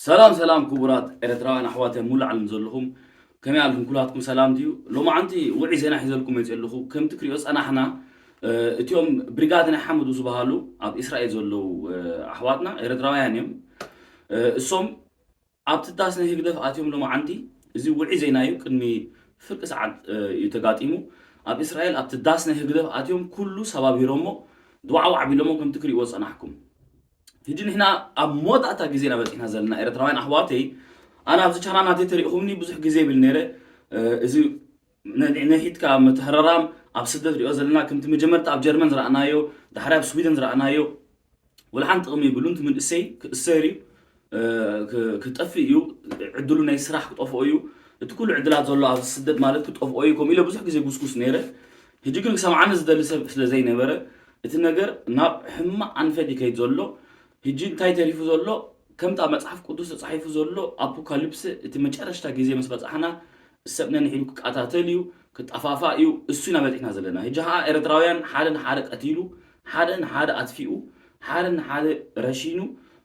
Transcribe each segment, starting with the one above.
ሰላም ሰላም ክቡራት ኤርትራውያን ኣሕዋተይ ኣብ ሙሉእ ዓለም ዘለኹም፣ ከመይ ኣለኹም? ኩላትኩም ሰላም ድዩ? ሎማዓንቲ ውዑይ ዜና ሒዘልኩም መፅእ ኣለኹ። ከምቲ ክሪኦ ዝፀናሕና፣ እ፣ እቲኦም ብሪጋድ ናይ ሓመዱ ዝበሃሉ ኣብ እስራኤል ዘለዉ፣ እ፣ ኣሕዋትና ኤርትራውያን እዮም። እ፣ እሶም ኣብቲ ዳስ ናይ ህግደፍ ኣትዮም ሎማዓንቲ። እዚ ውዑይ ዜና እዩ። ቅድሚ ፍርቂ ሰዓት፣ እ፣ እዩ ተጋጢሙ። ኣብ እስራኤል ኣብቲ ዳስ ናይ ህግደፍ ኣትዮም ኩሉ ሰባቢሮሞ፣ ድዋዕዋዕ ቢሎሞ ከምቲ ክሪእዎ ዝፀናሕኩም። ሕጂ ንሕና ኣብ መወዳእታ ግዜና በፂሕና ዘለና ኤርትራውያን ኣሕዋተይ፣ ኣነ ኣብዚ ቻናል ናተይ ተሪእኹምኒ ብዙሕ ግዜ ይብል ነይረ። እ፣ እዚ ነ-፣ ነሒትካ ምትህረራም ኣብ ስደት ሪኦ ዘለና፣ ከምቲ መጀመርታ ኣብ ጀርመን ዝረኣናዮ፣ ዳሕራይ ኣብ ስዊደን ዝረኣናዮ፣ ወላ ሓንቲ ጥቕሚ የብሉን። እቲ መንእሰይ ክእሰር እዩ፣ እ፣ ክ-፣ ክጠፍእ እዩ፣ ዕድሉ ናይ ስራሕ ክጠፍኦ እዩ። እቲ ኩሉ ዕድላት ዘሎ ኣብዚ ስደት ማለት ክጠፍኦ እዩ፣ ከምኡ ኢለ ብዙሕ ግዜ ጉስጉስ ነይረ። ሕጂ ግን ክሰምዓኒ ዝደሊ ሰብ ስለ ዘይነበረ፣ እቲ ነገር ናብ ሕማቕ ኣንፈት ይከይድ ዘሎ። ሕጂ እንታይ ተሪፉ ዘሎ? ከምቲ ኣብ መጽሓፍ ቅዱስ ተጻሒፉ ዘሎ ኣፖካሊፕስ፣ እቲ መጨረሽታ ግዜ ምስ በጻሕና፣ ሰብ ነንሒዱ ክቀታተል እዩ፣ ክጠፋፋእ እዩ። እሱ ኢና በጺሕና ዘለና። ሕጂ ኸኣ ኤርትራውያን ሓደ ንሓደ ቀቲሉ፣ ሓደ ንሓደ ኣጥፊኡ፣ ሓደ ንሓደ ረሺኑ፣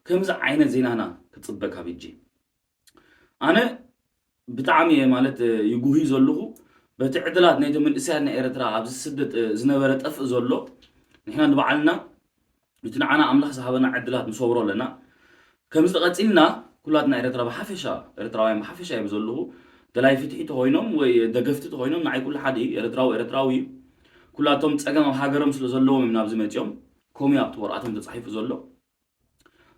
ከምዚ ዓይነት ዜናና ክጽበ ካብ ሕጂ። ኣነ ብጣዕሚ እየ ማለት ይጉሂ ዘለኹ። በቲ ዕድላት ናይቶም መንእሰያት ናይ ኤርትራ ኣብዚ ስደት ዝነበረ ጠፍእ ዘሎ፣ ንሕና ንባዕልና እቲ ንዓና ኣምላኽ ዝሃበና ዕድላት ንሰብሮ ኣለና። ከምዚ ተቐጺልና ኩላትና ኤርትራ ብሓፈሻ፣ ኤርትራውያን ብሓፈሻ እዮም ዘለኹ፣ ደላይ ፍትሒ ተኾይኖም ወይ ደገፍቲ ተኾይኖም ንዓይ ኩሉ ሓደ እዩ። ኤርትራዊ ኤርትራዊ እዩ። ኩላቶም ጸገም ኣብ ሃገሮም ስለ ዘለዎም እዮም ናብዚ መጺኦም። ከምኡ እዩ ኣብቲ ወረቓቶም ተጻሒፉ ዘሎ።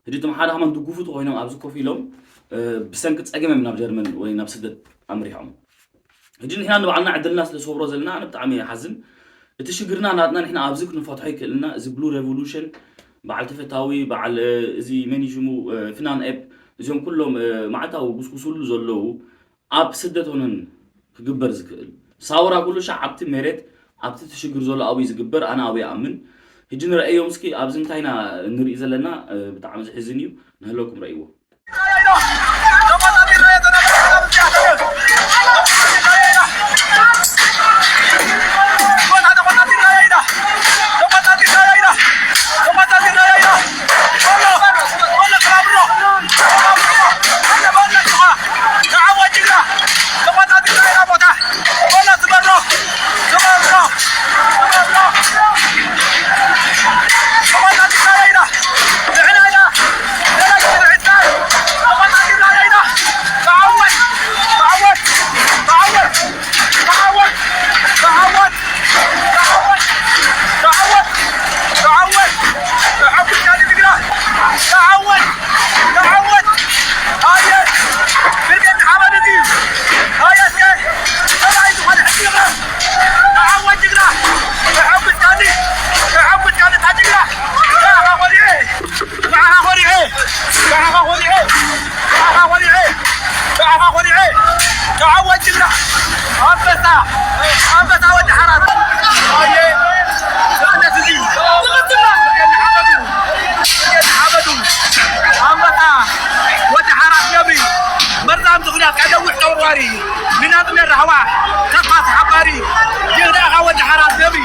ሕጂ እቶም ሓደ ከማን ድጉፉ ተኾይኖም ኣብዚ ኮፍ ኢሎም፣ እ፣ ብሰንኪ ጸገም እዮም ናብ ጀርመን ወይ ናብ ስደት ኣምሪሖም። ሕጂ ንሕና ንባዕልና ዕድልና ስለ ዝሰብሮ ዘለና ኣነ ብጣዕሚ እየ ሓዝን። እቲ ሽግርና ናትና ንሕና ኣብዚ ክንፈትሖ ይክእልና። እዚ ብሉ ሬቮሉሽን፣ በዓል ተፈታዊ፣ በዓል፣ እ፣ እዚ መን እዩ ሽሙ፣ እ፣ ፍናን ኤፕ፣ እዚኦም ኩሎም፣ እ፣ መዓልታዊ ጉስጉስሉ ዘለዉ ኣብ ስደት ሆነን ክግበር ዝክእል ሳውራ ኩሉ ሻዕ ኣብቲ መሬት ኣብቲ እቲ ሽግር ዘሎ ኣብኡ እዩ ዝግበር። ኣነ ኣብኡ ይኣምን። ሕጂ ንረኣዮም እስኪ ኣብዚ እንታይ ኢና ንርኢ ዘለና፣ እ፣ ብጣዕሚ ዝሕዝን እዩ። ንህለኩም ረእይዎ። ንዓኻ ኮሪዐ፣ ንዓኻ ኮሪዐ፣ ንዓኻ ኮሪዐ፣ ንዓኻ ኮሪዐ። ተዓወት ጅግና። ኣንበሳ፣ ኣንበሳ ወዲ ሓራት። ኣየ፣ ስእነት እዚ። ስእነት ሓመዱ። ስእነት ሓመዱ። ኣንበሳ ወዲ ሓራት ነብሪ። መርዛም ዝኹናት ከደውሕ ተወርዋሪ። ንናጽነት ራህዋ ተስፋ ተሓባሪ። ጅግና ኢኻ ወዲ ሓራት ነብሪ።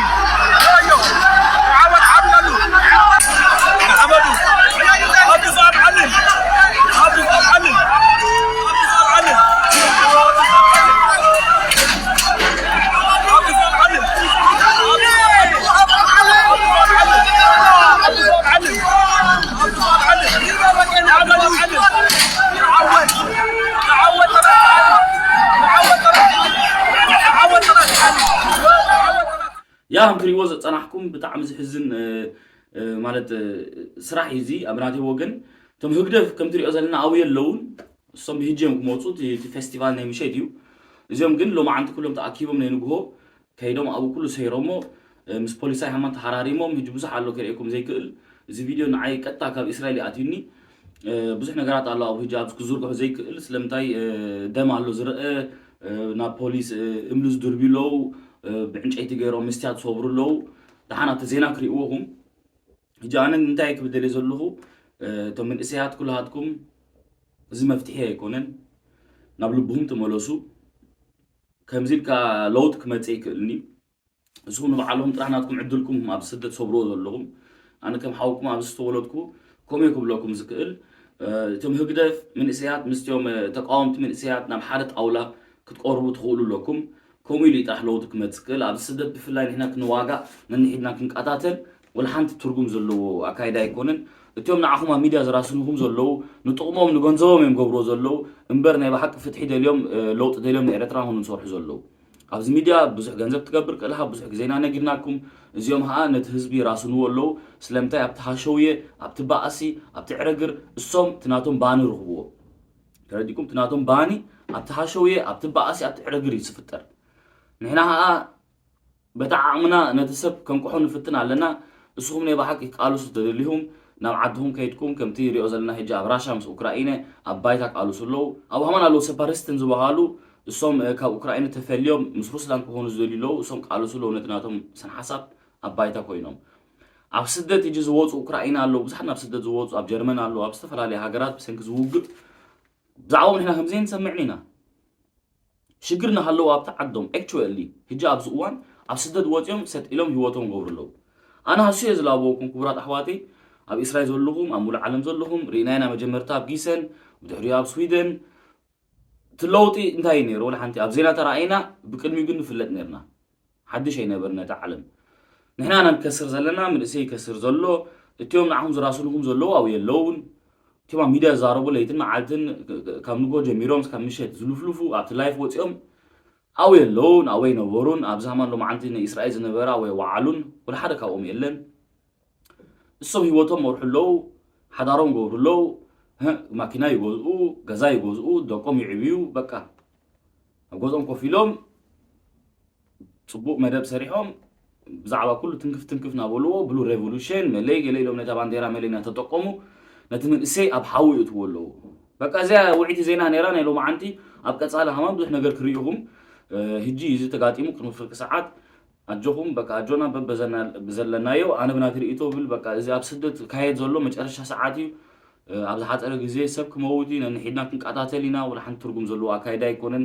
ኣዮ፣ ተዓወት ሓምለሉ። ሓመዱ። ኣዲስ ኣበባ ዓልን። ኣዲስ ኣበባ ዓልን። ኣዲስ ኣበባ ዓልን። ያ፣ ከም ትሪእዎ ዝጸናሕኩም ብጣዕሚ ዝሕዝን፣ እ፣ እ፣ ማለት፣ እ፣ ስራሕ እዩ እዚ። ኣብ ናተይ ወገን፣ እቶም ህግደፍ ከም ትሪኦ ዘለና ኣብኡ የለውን። እሶም ብህጂ እዮም ክመፁ፣ እቲ፣ እቲ ፌስቲቫል ናይ ምሸት እዩ። እዚኦም ግን ሎማዓንቲ ኩሎም ተኣኪቦም ናይ ንግሆ ከይዶም ኣብኡ ኩሉ ሰይሮሞ፣ እ፣ ምስ ፖሊሳይ ሃማን ተሃራሪሞም። ሕጂ ብዙሕ ኣሎ ከርእየኩም ዘይክእል። እዚ ቪድዮ ንዓይ ቀጥታ ካብ እስራኤል እዩ ኣትዩኒ። እ፣ ብዙሕ ነገራት ኣሎ ኣብኡ ሕጂ ኣብዚ ክዝርግሑ ዘይክእል። ስለምንታይ፣ እ፣ ደም ኣሎ ዝረአ፣ እ፣ ናብ ፖሊስ፣ እ፣ እምኒ ዝድርብዩ ኣለዉ፣ እ፣ ብዕንጨይቲ ገይሮም መስትያት ዝሰብሩ ኣለዉ። ደሓን ኣብቲ ዜና ክርእይዎ ኢኹም። ሕጂ ኣነ እንታይ ክብል ደልየ ዘለኹ፣ እ፣ እቶም መንእሰያት ኩልሃትኩም እዚ መፍትሒ ኣይኮነን። ናብ ልብኹም ተመለሱ። ከምዚ ኢልካ ለውጢ ክመጽእ ይክእልኒ። ንስኹም ንባዕልኹም ጥራሕ ናትኩም ዕድልኩም ኣብ ስደት ሰብርዎ ዘለኹም። ኣነ ከም ሓውኩም ኣብዚ ዝተወለድኩ ከምኡ ክብለኩም ዝክእል። እቶም ህግደፍ መንእሰያት ምስቲኦም ተቃወምቲ መንእሰያት ናብ ሓደ ጣውላ ክትቀርቡ ትኽእሉ ኣለኩም። ከምኡ ኢሉ ጥራሕ ለውጢ ክመፅእ ክእል። ኣብዚ ስደት ብፍላይ ንሕና ክንዋጋእ ነንሕድና ክንቀታተል ወላ ሓንቲ ትርጉም ዘለዎ ኣካይዳ ኣይኮነን። እቲኦም ንዓኹም ኣብ ሚድያ ዝራስንኹም ዘለዉ ንጥቕሞም ንገንዘቦም እዮም ገብርዎ ዘለዉ እምበር ናይ ብሓቂ ፍትሒ ደልዮም ለውጢ ደልዮም ንኤረትራ ኾኑ ዝሰርሑ ዘለዉ። ኣብዚ ሚድያ ብዙሕ ገንዘብ ትገብር ክእልኻ ብዙሕ ግዜና ነጊርናኩም። እዚኦም ኸዓ ነቲ ህዝቢ ይራስንዎ ኣለዉ። ስለምንታይ ኣብቲ ሃሸውየ ኣብቲ ባእሲ ኣብቲ ዕረግር እሶም ትናቶም ባኒ ርኽብዎ። ተረዲኩም ትናቶም ባኒ ኣብቲ ሃሸውየ ኣብቲ ባእሲ ኣብቲ ዕረግር እዩ ዝፍጠር። ንሕና ኸዓ በታ ዓቕምና ነቲ ሰብ ከንቅሖ ንፍትን ኣለና። እስኹም ናይ ብሓቂ ቃልሱ ተደሊኹም ናብ ዓድኹም ከይድኩም ከምቲ ሪኦ ዘለና ሕጂ ኣብ ራሻ ምስ ኡክራኢነ ኣብ ባይታ ቃልሱ ኣለዉ። ኣብ ሃማን ኣለዉ ሰፓሪስትን ዝበሃሉ እሶም ካብ ኡክራኢነ ተፈልዮም ምስ ሩስላን ክኾኑ ዝደልዩ ኣለዉ። እሶም ቃልሱ ኣለዉ ነቲ ናቶም ስን ሓሳብ ኣብ ባይታ ኮይኖም ኣብ ስደት ሕጂ ዝወፁ ኡክራኢና ኣለዉ። ብዙሓት ናብ ስደት ዝወፁ ኣብ ጀርመን ኣለዉ። ኣብ ዝተፈላለዩ ሃገራት ብሰንኪ ዝውግእ ብዛዕባኦም ንሕና ከምዘይ ንሰምዕን ኢና። ሽግር እናሃለዉ ኣብቲ ዓዶም actually ሕጂ ኣብዚ እዋን ኣብ ስደት ወፂኦም ሰጥ ኢሎም ህይወቶም ገብሩ ኣለዉ። ኣነ ሃሱ እየ ዝላበወኩም ክቡራት ኣሕዋተይ ኣብ እስራኤል ዘለኹም ኣብ ሙሉእ ዓለም ዘለኹም ርኢናይና መጀመርታ ኣብ ጊሰን ብድሕሪኡ ኣብ ስዊደን እቲ ለውጢ እንታይ እዩ ነይሩ? ወላ ሓንቲ ኣብ ዜና ተረኣይና ብቅድሚኡ ግን ንፍለጥ ነርና። ሓድሽ ኣይነበርን ነቲ ዓለም። ንሕና ኢና ንከስር ዘለና፣ መንእሰይ ይከስር ዘሎ። እቲኦም ንዓኹም ዝራስንኹም ዘለዉ ኣብኡ የለውን። እቲኦም ኣብ ሚድያ ዝዛረቡ ለይትን መዓልትን ካብ ንጎ ጀሚሮም እስካብ ምሸት ዝልፍልፉ ኣብቲ ላይፍ ወፂኦም ኣብኡ የለውን፣ ኣብኡ ኣይነበሩን። ኣብዚ ሃማን ሎማዓንቲ ንእስራኤል ዝነበረ ኣብኡ ኣይወዓሉን። ወላ ሓደ ካብኦም የለን። እሶም ህይወቶም መርሑ ኣለዉ፣ ሓዳሮም ገብሩ ኣለዉ፣ ማኪና ይገዝኡ፣ ገዛ ይገዝኡ፣ ደቆም ይዕብዩ። በቃ ኣብ ገዝኦም ኮፍ ኢሎም ፅቡቅ መደብ ሰሪሖም ብዛዕባ ኩሉ ትንክፍ ትንክፍ እናበልዎ ብሉ ሬቮሉሽን መለይ ገለ ኢሎም ነታ ባንዴራ መለይ እናተጠቀሙ ነቲ መንእሰይ ኣብ ሓዊ ይእትዎ ኣለዉ። በቃ እዚኣ ውዕይቲ ዜና ነይራ ናይ ሎማዓንቲ። ኣብ ቀፃሊ ሃማን ብዙሕ ነገር ክርኢ ኢኹም። ህጂ እዚ ተጋጢሙ ቅድሚ ፍርቂ ሰዓት ኣጆኹም በቃ ኣጆና በበዘለናዮ ኣነ ብናቲ ርእቶ ብል በቃ እዚ ኣብ ስደት ካየድ ዘሎ መጨረሻ ሰዓት እዩ። ኣብ ዝሓፀረ ግዜ ሰብ ክመውት እዩ ነንሒድና ክንቀታተል ኢና። ወላ ሓንቲ ትርጉም ዘለዎ ኣካይዳ ኣይኮነን።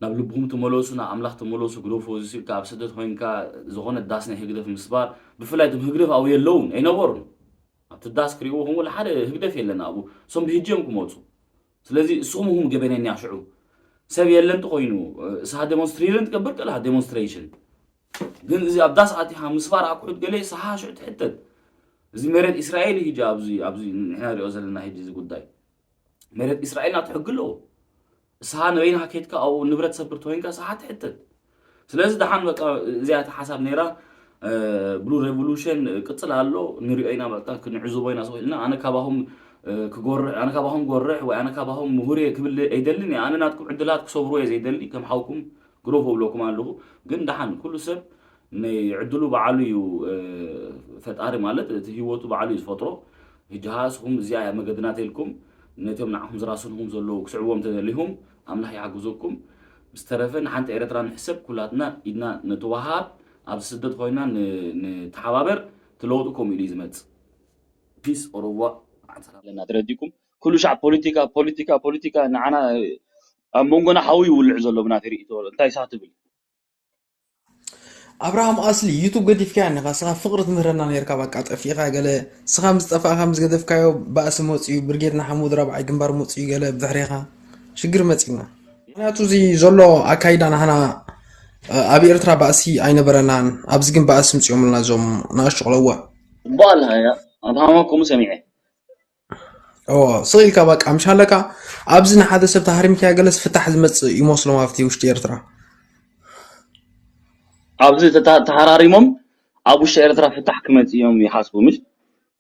ናብ ልብኹም ተመለሱ፣ ናብ ኣምላኽ ተመለሱ። ግደፎ እዚ ስልካ ኣብ ስደት ኮይንካ ዝኾነ ዳስ ናይ ህግደፍ ምስባር ብፍላይ እቶም ህግደፍ ኣብኡ የለውን ኣይነበሩን። ኣብቲ ዳስ ክሪእዎ ኹም ወላ ሓደ ህግደፍ የለን ኣብኡ። እሶም ብህጂ እዮም ክመፁ። ስለዚ እስኹም ሁም ገበነኛ ሽዑ ሰብ የለን ተኾይኑ እሳ ዴሞንስትሬሽን ትገብር ከላ ዴሞንስትሬሽን ግን እዚ ኣብ ዳስ ኣቲኻ ምስባር ኣኩሑት ገለ ሰሓ ሽዑ ትሕተት። እዚ መሬት እስራኤል እዩ ሕጂ ኣብዚ ኣብዚ ንሕና ንሪኦ ዘለና ሕጂ እዚ ጉዳይ መሬት እስራኤል ናቱ ሕጊ ኣለዎ። እስኻ ንበይንኻ ከይድካ ኣብኡ ንብረት ሰብር ተኮይንካ እስኻ ትሕተት። ስለዚ ደሓን በቃ እዚኣ እታ ሓሳብ ነይራ። ብሉ ሬቮሉሽን ቅፅል ኣሎ ንሪኦ ኢና በቃ ክንዕዝቦ ኢና ስቕ ኢልና ኣነ ካባኹም ክጎርሕ ኣነ ካባኹም ጎርሕ ወይ ኣነ ካባኹም ምሁር እየ ክብል ኣይደልን እየ። ኣነ ናትኩም ዕድላት ክሰብርዎ እየ ዘይደሊ ከም ሓውኩም ግደፎ እብለኩም ኣለኹ። ግን ደሓን ኩሉ ሰብ ናይ ዕድሉ በዓሉ እዩ ፈጣሪ ማለት እቲ ህይወቱ በዓሉ እዩ ዝፈጥሮ። ሕጂ ኸዓ እስኹም እዚኣ እያ መገድና ተልኩም ነቶም ንዓኹም ዝራስንኹም ዘለዉ ክስዕብዎም ተደሊኹም ኣምላኽ ይሓግዘኩም። ብዝተረፈ ንሓንቲ ኤረትራ ንሕሰብ ኩላትና ኢድና ንትወሃብ ኣብዚ ስደት ኮይና ንተሓባበር ትለውጡ ከምኡ ኢሉ እዩ ዝመጽእ። ፒስ ኦሮዋ ኣለና ተረዲኩም ኩሉ ሻዕ ፖለቲካ ፖለቲካ ፖለቲካ ንዓና ኣብ መንጎና ሓዊ ይውልዕ ዘሎ ብናተይ ርእቶ እንታይ ኢኻ ትብል? ኣብርሃም ኣስሊ ዩቱብ ገዲፍካያ ኒኻ ስኻ ፍቕሪ ትምህረና ኔርካ ባቃ ጠፊእኻ ገለ ስኻ ምስ ጠፋእኻ ምስ ገደፍካዮ ባእሲ መፅዩ ብርጌድ ንሓሙድ ራብዓይ ግንባር መፅዩ ገለ ብድሕሬኻ ሽግር መፅዩና ምክንያቱ እዚ ዘሎ ኣካይዳ ናህና ኣብ ኤርትራ ባእሲ ኣይነበረናን ኣብዚ ግን ባእሲ ምፅዮምልና እዞም ናእሽቱ ቆለወ እባ ኣለኻ ኣብሃማ ከምኡ ሰሚዐ እዎ ስቕ ኢልካ በቃ ምሽ ኣለካ ኣብዚ ንሓደ ሰብ ተሃሪምካዮ ገለስ ፍታሕ ዝመፅእ ይመስሎም ኣብቲ ውሽጢ ኤርትራ ኣብዚ ተታ- ተሃራሪሞም ኣብ ውሽጢ ኤርትራ ፍታሕ ክመፅእ እዮም ይሓስቡ ምሽ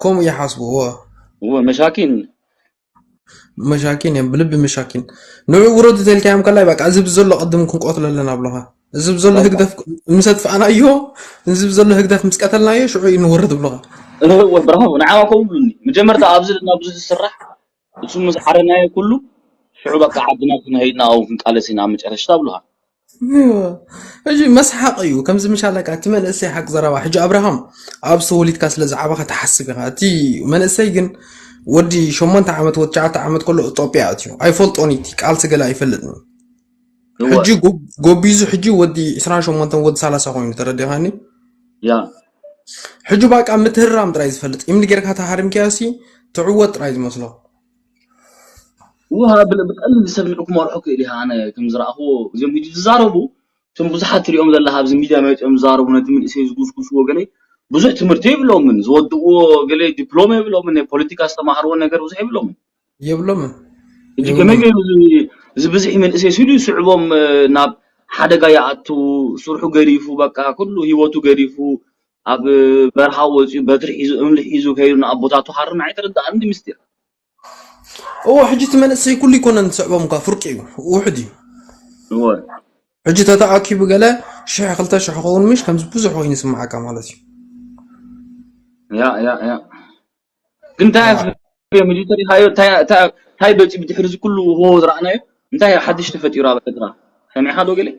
ከምኡ ይሓስቡ እዎ እወ መሻኪን መሻኪን እዮም ብልቢ መሻኪን ንዑ ውረዱ ተልካዮም ከላይ በቃ እዚ ብዘሎ ቅድም ክንቆትሎ ኣለና ብሎኻ እዚ ብዘሎ ህግደፍ ምስ ኣጥፋእናዮ እዚ ብዘሎ ህግደፍ ምስ ቀተልናዮ ሽዑ እዩ ንወርድ ብሎኻ እወ ብራቮ ንዓማ ከምኡ ብሉኒ መጀመርታ ኣብዚ ኣብዚ ዝስራሕ እሱ ምስ ዓረናዮ ኩሉ ሽዑ በቃ ዓድና ክንኸይድና ኣብኡ ክንቃለስ ኢና ኣብ መጨረሽታ ብሉኻ ሕጂ መስሓቕ እዩ ከምዚ ምሻለካ እቲ መንእሰይ ሓቂ ዘረባ ሕጂ ኣብርሃም ኣብ ተወሊድካ ስለ ዝዓበኻ ትሓስብ ኢኻ እቲ መንእሰይ ግን ወዲ ሸሞንተ ዓመት ወዲ ትሽዓተ ዓመት ከሎ ኢትዮጵያ ኣትዩ ኣይፈልጦን እዩ እቲ ቃልሲ ገለ ኣይፈልጥን እዩ ሕጂ ጎቢዙ ሕጂ ወዲ ዕስራን ሸሞንተን ወዲ ሰላሳ ኮይኑ ተረዲኻኒ ያ ሕጂ ባቃ ምትህራም ጥራይ ዝፈልጥ ኢምኒ ጌርካ ተሃሪምካዮ ሲ ትዕወት ጥራይ ዝመስሎ ውሃ ብለ- ብቀሊል ሰብ ንዑ ክመርሖ ክእል ኢኻ። ኣነ ከም ዝረኣኽዎ እዚኦም ሕጂ ዝዛረቡ እቶም ብዙሓት ትሪኦም ዘለኻ ኣብዚ ሚድያ መፂኦም ዝዛረቡ ነቲ መንእሰይ ዝጉስጉስዎ ገለ ብዙሕ ትምህርቲ የብሎምን፣ ዝወድእዎ ገለ ዲፕሎማ የብሎምን፣ ናይ ፖለቲካ ዝተማሃርዎ ነገር ብዙሕ የብሎምን። የብሎምን ሕጂ ከመይ ገይሩ እዚ- እዚ ብዝሒ መንእሰይ ሲሉ ይስዕቦም ናብ ሓደጋ ይኣቱ፣ ስርሑ ገዲፉ በቃ ኩሉ ህይወቱ ገዲፉ ኣብ በረኻ ወፂኡ በትሪ ሒዙ እምሊ ሒዙ ከይዱ ንኣቦታቱ ሃርና ኣይተረዳእን ምስጢር እዎ ሕጂ እቲ መንእሰይ ኩሉ ይኮነን ዝስዕቦም እኳ ፍርቂ እዩ ውሕድ እዩ እወ ሕጂ ተተኣኪቡ ገለ ሽሕ ክልተ ሽሕ ክኸውን ምሽ ከምዚ ብዙሕ ኮይኑ ይስምዓካ ማለት እዩ ያ ያ ያ ግን እንታይ ኣፍልዮም ሕጂ ተሪኻዮ እንታይ እንታይ- እንታይ በፂ ብድሕሪ እዚ ኩሉ ህዎ ዝረኣናዮ እንታይ ሓድሽ ተፈጢሩ ኣብ ኤርትራ ሰሚዕኻ ዶ ገለ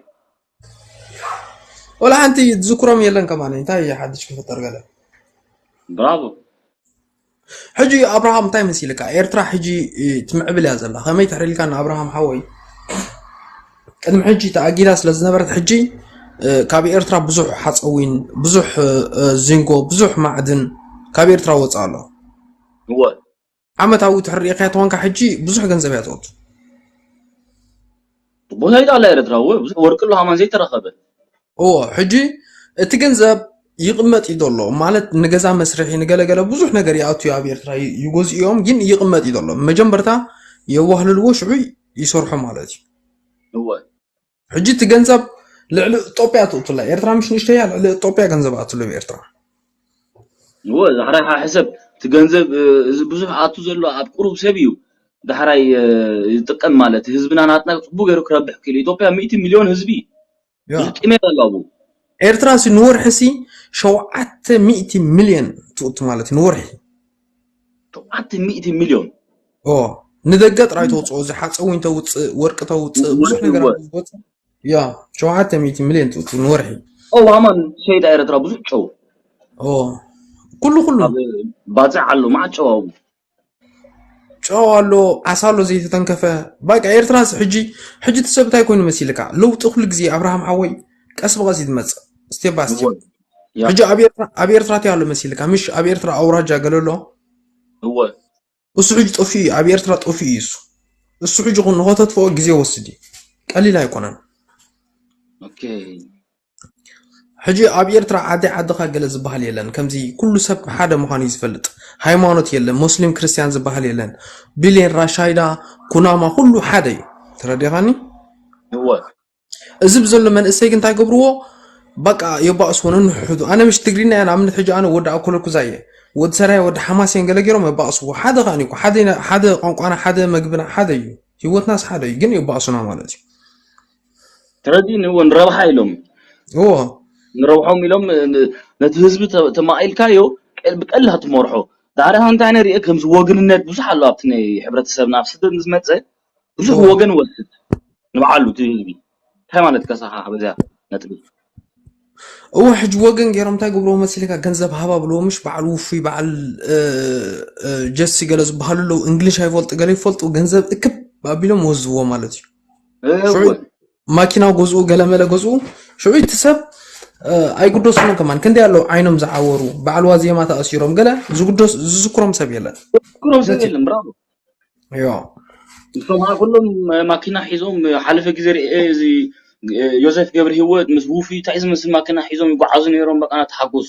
ወላ ሓንቲ ዝዝክሮም የለን ከማን እንታይ ሓድሽ ክፍጠር ገለ ብራቮ ሕጂ ኣብርሃም እንታይ መሲልካ ኤርትራ ሕጂ እ፣ ትምዕብል እያ ዘላ ከመይ ትሕሪልካ ንኣብርሃም ሓወይ ቅድሚ ሕጂ ተኣጊዳ ስለ ዝነበረት ሕጂ እ፣ ካብ ኤርትራ ብዙሕ ሓፀዊን ብዙሕ እ፣ እ፣ ዚንጎ ብዙሕ ማዕድን ካብ ኤርትራ ወፅእ ኣሎ እወ ዓመታዊ ትሕሪእካ ተኾንካ ሕጂ ብዙሕ ገንዘብ እያ ትወቱ ቦታ ይጣላ ኤርትራ እወ ብዙሕ ወርቂ ኣሎ ሃማን ዘይተረኸበ እዎ ሕጂ እቲ ገንዘብ ይቕመጥ እዩ ዘሎ ማለት ንገዛ መስርሒ ንገለገለ ብዙሕ ነገር ይኣቱ ኣብ ኤርትራ ይጎዝኡ እዮም ግን ይቕመጥ እዩ ዘሎ መጀመርታ የዋህልልዎ ሽዑ ይሰርሑ ማለት እዩ እወ ሕጂ እቲ ገንዘብ ልዕሊ ኢትዮጵያ ትእቱላ ኤርትራ ምሽ ንእሽተያ ልዕሊ ኢትዮጵያ ገንዘብ ኣትሉ ኤርትራ እወ ዳሕራይ ከዓ ሕሰብ እቲ ገንዘብ እ፣ እዚ ብዙሕ ኣቱ ዘሎ ኣብ ቁሩብ ሰብ እዩ ዳሕራይ እ፣ ዝጥቀም ማለት ህዝብና ናትና ፅቡቅ ገይሩ ክረብሕ ክእል ኢትዮጵያ ሚእቲ ሚሊዮን ህዝቢ ያ ብዙሕ ጥሜት ኣሎ ኣብኡ ኤርትራ ሲ ንወርሒ ሲ ሸውዓተ ሚእቲ ሚልዮን ትእቱ ማለት እዩ ንወርሒ ሸውዓተ ሚእቲ ሚልዮን ኦ ንደገ ጥራይ ተውፅኦ እዚ ሓፀዊን ተውፅእ ወርቂ ተውፅእ ብዙሕ ነገር እወ ዝወፅእ ያ ሸውዓተ ሚእቲ ሚልዮን ትእቱ ንወርሒ ኦ ዋማን ሸይጣ ኤርትራ ብዙሕ ጨው ኦ ኩሉ ኩሉ ኣብ ባፅዕ ኣሎ ማዓት ጨው ኣብኡ ጨው ኣሎ ዓሳ ኣሎ ዘይተተንከፈ በቃ ኤርትራስ ሕጂ ሕጂ እቲ ሰብ እንታይ ኮይኑ መሲልካ ለውጢ ኩሉ ግዜ ኣብርሃም ሓወይ ቀስ ብቐስ እዩ ዝመፅእ ስቴፕ ባይ ስቴፕ እወ ያ ሕጂ ኣብ ኤርትራ ኣብ ኤርትራ እንታይ ኣሎ መሲልካ ምሽ ኣብ ኤርትራ ኣውራጃ ገለ ኣሎ እወ እሱ ሕጂ ጠፊኡ እዩ ኣብ ኤርትራ ጠፊኡ እዩ እሱ እሱ ሕጂ ኩን ንኸተጥፍኦ ግዜ ወስድ እዩ ቀሊል ኣይኮነን ኦኬ ሕጂ ኣብ ኤርትራ ዓዲ ዓድኻ ገለ ዝበሃል የለን ከምዚ ኩሉ ሰብ ሓደ ምዃኑ እዩ ዝፈልጥ ሃይማኖት የለን ሙስሊም ክርስቲያን ዝበሃል የለን ቢሌን ራሻይዳ ኩናማ ኩሉ ሓደ እዩ ተረዲኻኒ እወ እዚ ብዘሎ መንእሰይ ግን እንታይ ገብርዎ በቃ የባእስዎ ነንሕዱ ኣነ ምሽ ትግሪና እያ ንኣብነት ሕጂ ኣነ ወዲ ኣኮለኩዛ እየ ወዲ ሰራይ ወዲ ሓማስ እየን ገለ ገይሮም የባእስዎ ሓደ ከኣ እኮ ሓደ ሓደ ቋንቋና ሓደ መግብና ሓደ እዩ ህይወትናስ ሓደ እዩ ግን የባእሱና ማለት እዩ ተረዲኒ እወ ንረብሓ ኢሎም እዎ ንረብሖም ኢሎም ን- ነቲ ህዝቢ ተ- ተማቒልካዮ ቀል- ብቀልላ ትመርሖ ዳሕሪ እንታይ ንሪኦ ከምዚ ወግንነት ብዙሕ ኣሎ ኣብቲ ናይ ሕብረተሰብና ኣብ ስደት ምስ መፀ ብዙሕ እዎ ወገን ወስድ ንባዕሉ እቲ ህዝቢ እንታይ ማለት ከሳኻ በዚያ ነጥቢ እዎ ሕጂ ወገን ገይሮም እንታይ ገብርዎ መሲልካ ገንዘብ ሃባ ብልዎ ምሽ በዓል ውፉይ በዓል እ፣ እ፣ ጀሲ ገለ ዝበሃሉ ኣለዉ እንግሊሽ ኣይፈልጡ ገለ ይፈልጡ ገንዘብ እክብ ኣቢሎም ወዝዎ ማለት እዩ ሽዑ እወ ማኪና ገዝኡ ገለመለ ገዝኡ ሽዑ እቲ ሰብ እ፣ ኣይግደሱን ከማን ክንደይ ኣለዉ ዓይኖም ዝዓወሩ በዓል ዋዜማ ተኣሲሮም ገለ ዝግደሱ ዝዝክሮም ሰብ የለን ክሮም ሰብ ነቲ የለን ብራቮ ዮ እቶም ኣ ኩሎም ማኪና ሒዞም ሓለፈ ግዜ ርኤ እዚ ዮሴፍ ገብረ ህይወት ምስ ውፊ እንታይ ዝመስል ማኪና ሒዞም ይጓዓዙ ነይሮም በቃ ተሓጎሱ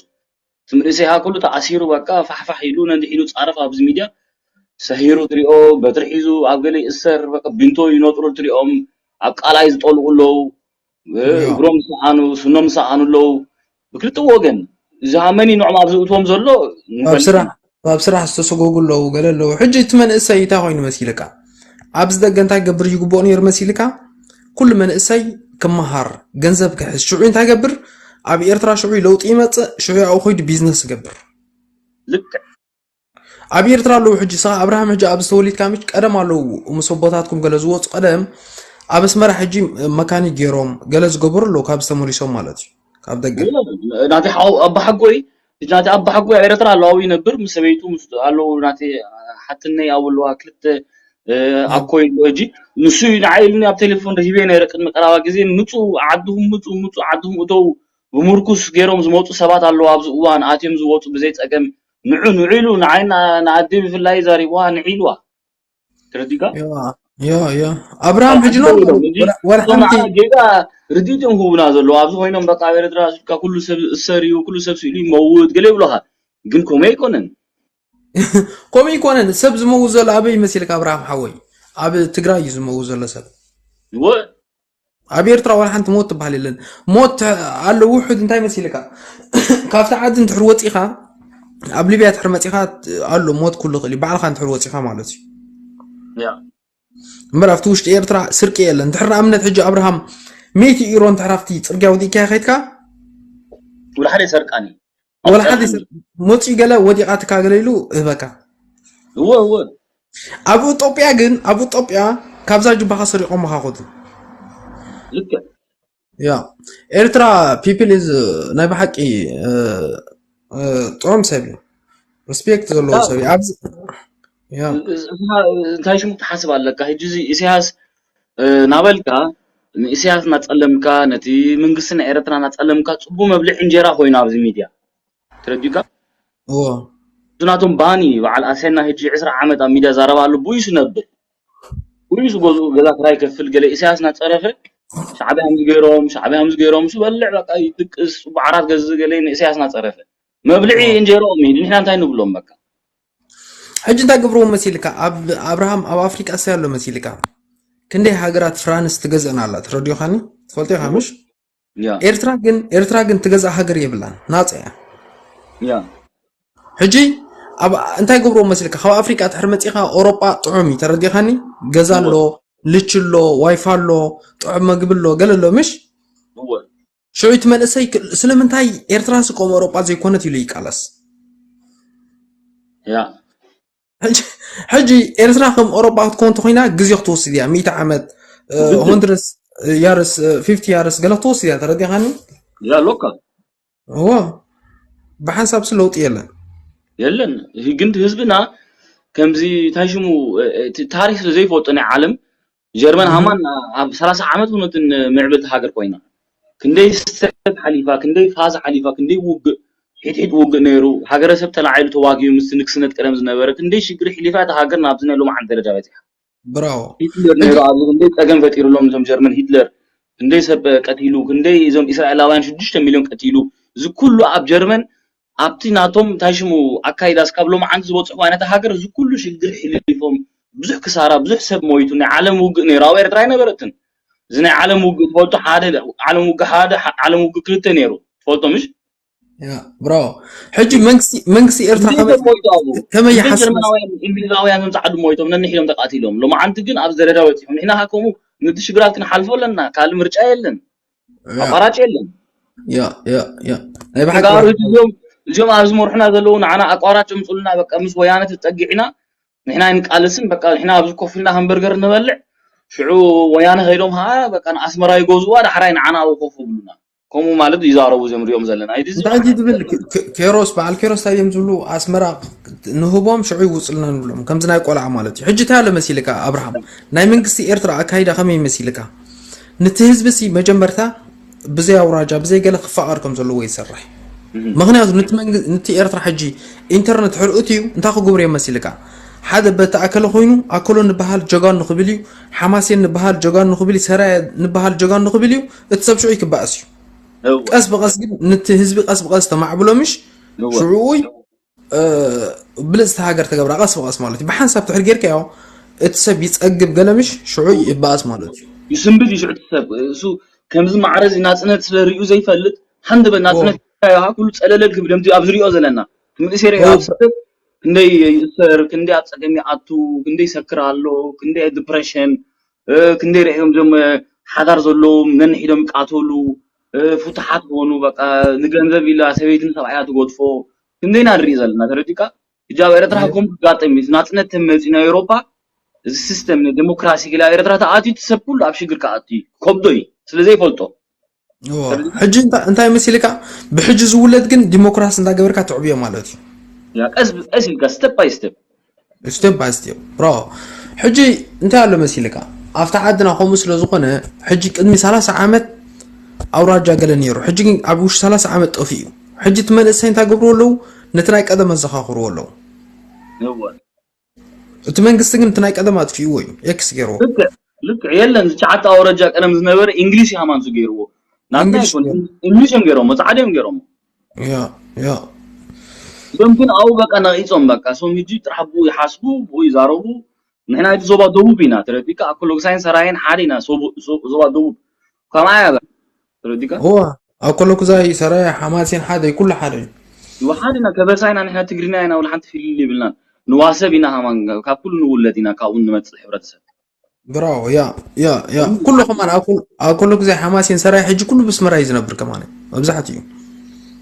ትምርእሰይ ኣ ኩሉ ተኣሲሩ በቃ ፋሕፋሕ ኢሉ ነንዲሕ ኢሉ ፃረፍ ኣብዚ ሚድያ ሰሂሩ ትሪኦ በትሪ ሒዙ ኣብ ገለ ይእሰር በቃ ቢንቶ ይነጥሩ ትሪኦም ኣብ ቃላይ ዝጠልቁ ኣለዉ እ፣ እግሮም ዝሰኣኑ ስኖም ዝሰኣኑ ኣለዉ ብክልተ ወገን እዚ ሃመኒ ንዖም ኣብ ዝእትዎም ዘሎ ኣብ ስራሕ ንፈልጥ ኢና ኣብ ስራሕ ዝተሰጎጉ ኣለዉ ገለ ኣለዉ ሕጂ እቲ መንእሰይ እንታይ ኮይኑ መሲልካ ኣብዚ ደገ እንታይ ገብር ይግብኦ ነይሩ መሲልካ ኩሉ መንእሰይ ክመሃር ገንዘብ ክሕዝ ሽዑ እንታይ ገብር ኣብ ኤርትራ ሽዑ ለውጢ ይመፅእ ሽዑ ያው ኮይዱ ቢዝነስ ይገብር ልክዕ ኣብ ኤርትራ ኣለዉ ሕጂ ስኻ ኣብርሃም ሕጂ ኣብዚ ተወሊድካ ምሽ ቀደም ኣለዉ ምስ ኣቦታትኩም ገለ ዝወፁ ቀደም ኣብ ኣስመራ ሕጂ መካኒክ ገይሮም ገለ ዝገበሩ ኣለዉ ካብ ዝተመሊሶም ማለት እዩ ካብ ደገ ናተይ ሓው ኣባሓጎይ ናተይ ኣባሓጎይ ኣብ ኤርትራ ኣለዉ ይነብር ምስ ሰበይቱ ምስ ኣለዉ ናተይ ሓትነይ ኣብኡ ኣለዋ ክልተ ኣኮይ ኣሎ ሕጂ ንሱ እዩ ንዓይ ኢሉኒ ኣብ ቴሌፎን ረሂበ ነይረ ቅድሚ ቀረባ ግዜ ምፁ ዓድኹም ምፁ ምፁ ዓድኹም እተው ብምርኩስ ገይሮም ዝመፁ ሰባት ኣለዉ ኣብዚ እዋን ኣትዮም ዝወፁ ብዘይ ፀገም ንዑ ንዑ ኢሉ ንዓይ ንኣደይ ብፍላይ ዛሪብዋ ንዒ ኢልዋ ተረዲካ ያ ያ ያ ኣብርሃም ሕጂ ነው ወላ ሓንቲ ጌጋ ርዲት እዮም ህቡና ዘለዉ ኣብዚ ኮይኖም በቃ ኣብ ኤርትራ ስልካ ኩሉ ሰብ እሰር እዩ ኩሉ ሰብ ስኢሉ ይመውት ገለ ይብሉኻ። ግን ከምኡ ኣይኮነን። ከምኡ ይኮነን። ሰብ ዝመውት ዘሎ ኣበይ መሲልካ ኣብርሃም ሓወይ? ኣብ ትግራይ እዩ ዝመውት ዘሎ ሰብ። ወ- ኣብ ኤርትራ ዋላ ሓንቲ ሞት ትበሃል የለን። ሞት ኣሎ ውሑድ። እንታይ መሲልካ? ካብቲ ዓዲ እንድሕር ወፂኻ ኣብ ሊብያ ድሕር መፂኻ ኣሎ ሞት ኩሉ ይኽእል እዩ። ባዕልኻ እንድሕር ወፂኻ ማለት እዩ። ያ እምበር ኣብቲ ውሽጢ ኤርትራ ስርቂ የለን። ድሕር ንኣብነት ሕጂ ኣብርሃም ሚእቲ ኢሮ እንድሕር ኣብቲ ፅርግያ ወዲእካዮ ከይድካ ወላ ሓደ ይሰርቃኒ። ወላ ሓደ ሰብ መፂኡ ገለ ወዲቓትካ ገለ ኢሉ እህበካ። እወ እወ ኣብ ኢትዮጵያ ግን ኣብ ኢትዮጵያ ካብዛ ጅባኻ ሰሪቖም ምኻኹት ልክዕ ያ ኤርትራ people is ናይ ብሓቂ እ፣ እ፣ ጥዑም ሰብ እዩ። ሪስፔክት ዘለዎ ሰብ እዩ። ኣብዚ ያ እንታይ ሽሙ ትሓስብ ኣለካ ሕጂ እዚ ኢሳያስ እ፣ ናበልካ ንኢሳያስ እናጸለምካ ነቲ መንግስቲ ናይ ኤርትራ እናጸለምካ ጽቡ መብልዒ እንጀራ ኮይኑ ኣብዚ ሚድያ ተረዲካ እዎ ናቶም ባኒ በዓል ኣሴና ሕጂ ዕስራ ዓመት ኣብ ሚድያ ዛረባ ኣሎ ቡይሱ ነብር ቡይሱ ገዝኡ ገዛ ክራይ ከፍል ገለ ኢሳያስ እናጸረፈ ሻዕብያ ከምዚ ገይሮም ሻዕብያ ከምዚ ገይሮም እሱ በልዕ በቃ ይድቅስ ጽቡቅ ዓራት ገዝእ ገለ ንኢሳያስ እናጸረፈ መብልዒ እንጀራኦም እዩ ንሕና እንታይ ንብሎም በቃ ሕጂ እንታይ ገብርዎ መሲልካ ኣብ ኣብርሃም ኣብ ኣፍሪቃ እንታይ ኣሎ መሲልካ ክንደይ ሃገራት ፍራንስ ትገዝእና ኣላ ተረዲኻኒ ትፈልጦ ኢኻ ምሽ ያ ኤርትራ ግን ኤርትራ ግን ትገዝእ ሃገር የብላን ናፃ እያ ያ ሕጂ ኣብ እንታይ ገብርዎ መሲልካ ካብ ኣፍሪቃ ትሕር መፂኻ ኦሮጳ ጥዑም እዩ ተረዲኻኒ ገዛ ኣሎ ልች ኣሎ ዋይፋ ኣሎ ጥዑም መግቢ ኣሎ ገለ ኣሎ ምሽ እወ ሽዑ እቲ መንእሰይ ክ- ስለምንታይ ኤርትራ ስቆም ኣውሮጳ ዘይኮነት ኢሉ ይቃለስ ያ ሕጂ- ሕጂ ኤርትራ ከም ኣውሮጳ ክትኮን እንተኮይና ግዜ ክትወስድ እያ ሚእቲ ዓመት ግድን። ሆንድረስ ያርስ ፊፍቲ ያርስ ገለ ክትወስድ እያ ተረዲኻኒ ያ ሎካ እዎ ብሓንሳብ ስ ለውጢ የለን የለን ግን ህዝብና ከምዚ እንታይ ሽሙ እ፣ እ፣ እቲ ታሪክ ስለ ዘይፈልጦ ናይ ዓለም ጀርመን ሃማን ኣብ ሰላሳ ዓመት ሆነትን ምዕብልቲ ሃገር ኮይና ክንደይ ሰብ ሓሊፋ ክንደይ ፋዝ ሓሊፋ ክንደይ ውግእ ሒድሒድ ውግእ ነይሩ ሃገረሰብ ተላዒሉ ተዋጊኡ ምስ ንግስነት ቀደም ዝነበረ ክንደይ ሽግሪ ሕሊፋ እታ ሃገር ናብዚ ናይ ሎማዓንቲ ደረጃ በፂሓ ብራዎ ሂትለር ነይሩ ኣብዚ ክንደይ ፀገም ፈጢሩሎም እዞም ጀርመን ሂትለር ክንደይ ሰብ ቀቲሉ ክንደይ እዞም እስራኤላውያን ሽዱሽተ ሚሊዮን ቀቲሉ እዚ ኩሉ ኣብ ጀርመን ኣብቲ ናቶም እንታይ ሽሙ ኣካይዳ እስካብ ሎማዓንቲ ዝበፅሑ ኣይነታ ሃገር እዚ ኩሉ ሽግር ሕሊፎም ብዙሕ ክሳራ ብዙሕ ሰብ ሞይቱ ናይ ዓለም ውግእ ነይሩ ኣብ ኤርትራ ኣይነበረትን እዚ ናይ ዓለም ውግእ ትፈልጡ ሓደ ዓለም ውግእ ሓደ ዓለም ውግእ ክልተ ነይሩ ትፈልጦ ምሽ ያ ብራዎ ሕጂ መንግስቲ መንግስቲ ኤርትራ ከመይ- ከመይ ይሓስብ ጀርመናውያን እንግሊዛውያን ም ፃዓዱ ሞይቶም ነንሒዶም ተቃቲሎም ሎማዓንቲ ግን ኣብዚ ደረጃ በፂሖም ንሕና ከምኡ ነቲ ሽግራት ክንሓልፎ ኣለና ካልእ ምርጫ የለን ኣቋራጭ የለን ያ ያ ያ ናይ ብሓቂ ተጋሩ እዚኦም እዚኦም ኣብዚ መርሑና ዘለዉ ንዓና ኣቋራጭ ምፁልና በቃ ምስ ወያነ ተፀጊዕና ንሕና ኣይንቃለስን በቃ ንሕና ኣብዚ ኮፍ ኢልና ሃምበርገር ንበልዕ ሽዑ ወያነ ከይዶም ከዓ በቃ ንኣስመራ ይገዝዋ ዳሕራይ ንዓና ኣብኡ ኮፍ ብሉና ከምኡ ማለት ይዛረቡ እዚኦም ንሪኦም ዘለና ኢዚ እንታይ ድዩ ትብል ክ- ክ- ኬሮስ በዓል ኬሮስ እንታይ እዮም ዝብሉ ኣስመራ ንህቦም ሽዑ ይውፅልና ንብሎም ከምዚ ናይ ቆልዓ ማለት እዩ ሕጂ እንታይ ኣሎ መሲልካ ኣብርሃም ናይ መንግስቲ ኤርትራ ኣካይዳ ከመይ መሲልካ ነቲ ህዝቢ ሲ መጀመርታ ብዘይ ኣውራጃ ብዘይ ገለ ክፋቐር ከም ዘለዎ ይሰርሕ ምክንያቱ ነቲ መንግ- ነቲ ኤርትራ ሕጂ ኢንተርነት ሕርኡት እዩ እንታይ ክገብሩ እዮም መሲልካ ሓደ በቲ ኣከለ ኮይኑ ኣከሎ ንበሃል ጀጋኑ ክብል እዩ ሓማሴን ንበሃል ጀጋኑ ክብል እዩ ሰራየ ንበሃል ጀጋኑ ክብል እዩ እቲ ሰብ ሽዑ ይክባእስ እዩ እወ ቀስ ብቀስ ግን ነቲ ህዝቢ ቀስ ብቀስ ተማዕብሎ ምሽ እወ ሽዑ ብልፅቲ ሃገር ተገብራ ቀስ ብቀስ ማለት እዩ ብሓንሳብ ትሕር ጌርካዮ እቲ ሰብ ይፀግብ ገለ ምሽ ሽዑ ይበኣስ ማለት እዩ ይስንብድ እዩ ሽዑ ሰብ እሱ ከምዚ ማዕረ እዚ ናፅነት ስለ ርእዩ ዘይፈልጥ ሓንደበት ናፅነት ያሃ ኩሉ ፀለለል ክብል ከምዚ ኣብ ዝሪኦ ዘለና መንእሰይ ሪኦ ኣብ ስደት ክንደይ ይእሰር ክንደይ ኣብ ፀገም ይኣቱ ክንደይ ይሰክር ኣሎ ክንደይ ዲፕሬሽን ክንደይ ርኦም ዞም ሓዳር ዘለዎም ነንሒዶም ይቃተሉ ፍቱሓት ክኾኑ በቃ ንገንዘብ ኢላ ሰበይትን ሰብኣያ ትገድፎ ክንደይና ንርኢ ዘለና ተረዲካ ሕጂ ኣብ ኤረትራ ከምኡ ክጋጠም እዩ ናፅነት ተመፂ ናይ ኤውሮፓ እዚ ሲስተም ናይ ዴሞክራሲ ክላ ኤረትራ ተኣትዩ እቲ ሰብ ኩሉ ኣብ ሽግር ክኣቱ እዩ ከብዶ እዩ ስለ ዘይፈልጦ እዎ። ሕጂ እንታ- እንታይ መሲልካ ብሕጂ ዝውለድ ግን ዲሞክራሲ እንዳገበርካ ትዕብዮ ማለት እዩ ያ ቀስ ብቀስ ኢልካ step by step step by step bro ሕጂ እንታይ ኣሎ መሲልካ ኣብታ ዓድና ከምኡ ስለ ዝኾነ ሕጂ ቅድሚ ሰላሳ ዓመት ኣውራጃ ገለ ነይሩ ሕጂ ግን ኣብ ውሽጢ ሰላሳ ዓመት ጠፊኡ እዩ ሕጂ እቲ መንእሰይ እንታይ ገብርዎ ኣለዉ ነቲ ናይ ቀደም ኣዘኻኽርዎ ኣለዉ እወ እቲ መንግስቲ ግን እቲ ናይ ቀደም ኣጥፊእዎ እዩ፣ ኤክስ ገይርዎ። ልክዕ ልክዕ የለን። ዝትሽዓተ ኣውራጃ ቀደም ዝነበረ እንግሊዝ ሃማንሱ ገይርዎ። ናትና እንግሊዝ ይኮን ገይሩ። እንግሊዝ እዮም ገይሮሞ፣ ጻዕዳ እዮም ገይሮሞ። ያ ያ እዞም ግን ኣብኡ በቃ ነቒጾም፣ በቃ እሶም ህጂ ጥራሕ ብኡ ይሓስቡ፣ ብኡ ይዛረቡ። ንሕና እቲ ዞባ ደቡብ ኢና፣ ተረዲካ? ኣኮሎግዛይን ሰራየን ሓደ ኢና፣ ሶቡ- ሶ- ዞባ ደቡብ። ከማያ በ ተረዲካ? እዋ ኣኮሎጉዛይ፣ ሰራየ፣ ሓማሴን ሓደ እዩ፣ ኩሉ ሓደ እዩ። ይወሓድ ኢና፣ ከበሳ ኢና፣ ንሕና ትግርኛ ኢና፣ ወላ ሓንቲ ፍልል ይብልናን። ንዋሰብ ኢና ሃማን፣ ካብ ኩሉ ንውለድ ኢና፣ ካብኡ ንመጽእ ሕብረተሰብ። ብራዎ። ያ ያ ያ ኩሉ ከማን ኣኮል- ኣኮሎጉዛይ፣ ሓማሴን፣ ሰራየ ሕጂ ኩሉ ብስመራ እዩ ዝነብር ከማን፣ መብዛሕትኡ እዩ።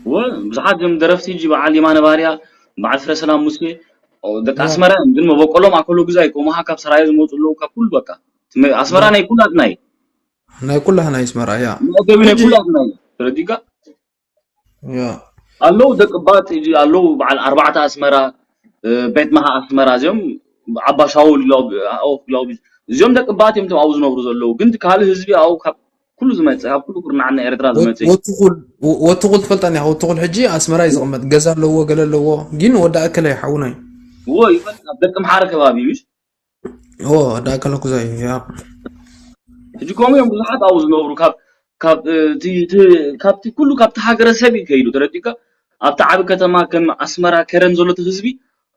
ወ ብዙሓት ዞም ደረፍቲ ህጂ በዓል የማነ ባርያ፣ በዓል ፍረ ሰላም ሙሴ፣ ኦ፣ ደቂ ያ ኣስመራ እዮም፣ ግን መበቆሎም ኣኮሎጉዛይ፣ ኮማሃ ካብ ሰራየ ዝመጹ ኣለዉ፣ ካብ ኩሉ በቃ። ትመ- ኣስመራ ብራዎ። ናይ ኩላትና እዩ። ናይ ኩላህና እዩ ኣስመራ። ያ መእተዊ ናይ ሕጂ ኩላትና እዩ። ተረዲካ? ያ ኣለዉ ደቂ ባት ህጂ ኣለዉ፣ በዓል ኣርባዕተ ኣስመራ፣ እ፣ ቤት መሃ ኣስመራ፣ እዚኦም ዓባ ሻውል ግላውቢ፣ ኣው ግላውቢ፣ እዚኦም ደቂ ባት እዮም፣ እቶም ኣብኡ ዝነብሩ ዘለዉ። ግን እቲ ካልእ ህዝቢ ኣብኡ ካብ ኩሉ ዝመጽእ፣ ካብ ኩሉ ኩርናዓት ናይ ኤርትራ ዝመጽእ እዩ። ወትኹል ወትኹል ትፈልጣ ኒኻ? ወትኹል ሕጂ ኣስመራ እዩ ዝቕመጥ፣ ገዛ ኣለዎ፣ ገለ ኣለዎ። ግን ወዲ ኣከለ እዩ፣ ሓውና እዩ። እዎ ይፈልጥ፣ ኣብ ደቂ ምሓረ ከባቢ እዩ። ኦ፣ ወዲ ኣከለ ኩዛ እዩ። ያ ሕጂ ከምኡ እዮም ብዙሓት ኣብኡ ዝነብሩ፣ ካብ ካብ እቲ እቲ- ካብቲ ኩሉ ካብቲ ሃገረሰብ እዩ ከይዱ፣ ተረዲካ? ኣብቲ ዓቢ ከተማ ከም ኣስመራ፣ ከረን ዘሎ እቲ ህዝቢ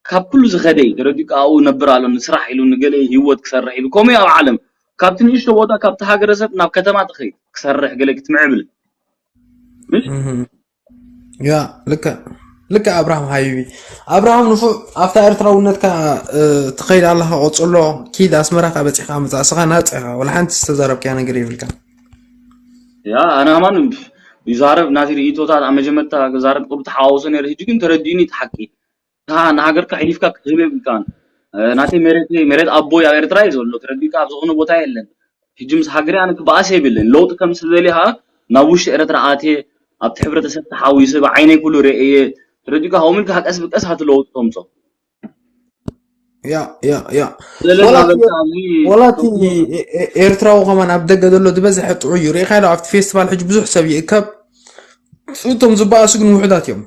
ካብ ኩሉ ዝኸደ እዩ፣ ተረዲካ? ኣብኡ ነብር ኣሎ፣ ንስራሕ ኢሉ፣ ንገለ ህይወት ክሰርሕ ኢሉ። ከምኡ እዩ ኣብ ዓለም፣ ካብቲ ንእሽቶ ቦታ፣ ካብቲ ሃገረሰብ ናብ ከተማ ትኸይድ፣ ክሰርሕ፣ ገለ ክትምዕብል። ምሽ እህ። ያ ልክዕ ልክዕ። ኣብርሃም ሓቢቢ፣ ኣብርሃም ንፉዕ፣ ኣብታ ኤርትራውነትካ እ፣ ትኸይድ ኣለኻ፣ ቀጽሎ። ኪድ ኣስመራ ከኣ በጺሕካ ምጻእ፣ እስኻ ናጻ ኢኻ፣ ወላ ሓንቲ ዝተዛረብካያ ነገር የብልካ። ያ ኣነ ኣማን ይዛረብ ናቲ ርእይቶታት ኣብ መጀመርታ ክዛረብ ቁሩብ ተሓዋውሶ ነይሩ። ሕጂ ግን ተረዲኡኒ እቲ ሓቂ። ንሃ- ንሃገርካ ሕሊፍካ ክትህብ የብልካን። እ፣ ናተይ መሬት መሬት ኣቦይ ኣብ ኤርትራ እዩ ዘሎ፣ ተረዲእካ? ኣብ ዝኾነ ቦታ የለን። ሕጂ ምስ ሃገረይ ኣነ ክበኣስ የብልን። ለውጢ ከም ዝደሊ ኸዓ ናብ ውሽጢ ኤርትራ ኣትየ ኣብቲ ሕብረተሰብ ተሓዊሰ ብዓይነይ ኩሉ ርእየ፣ ተረዲእካ? ከምኡ ኢልካ ቀስ ብቀስ ሃ ትለውጥ ተምጾ። ያ ያ ያ ዘለና ወላቲ በቃ ኣብዚ ወላቲ ኤ- ኤ- ኤርትራዊ ከማን ኣብ ደገ ዘሎ ዝበዝሐ ጥዑይ እዩ። ርኢኻ ዶ ኣብቲ ፌስቲቫል ሕጂ ብዙሕ ሰብ ይእከብ። እቶም ዝበኣሱ ግን ውሑዳት እዮም።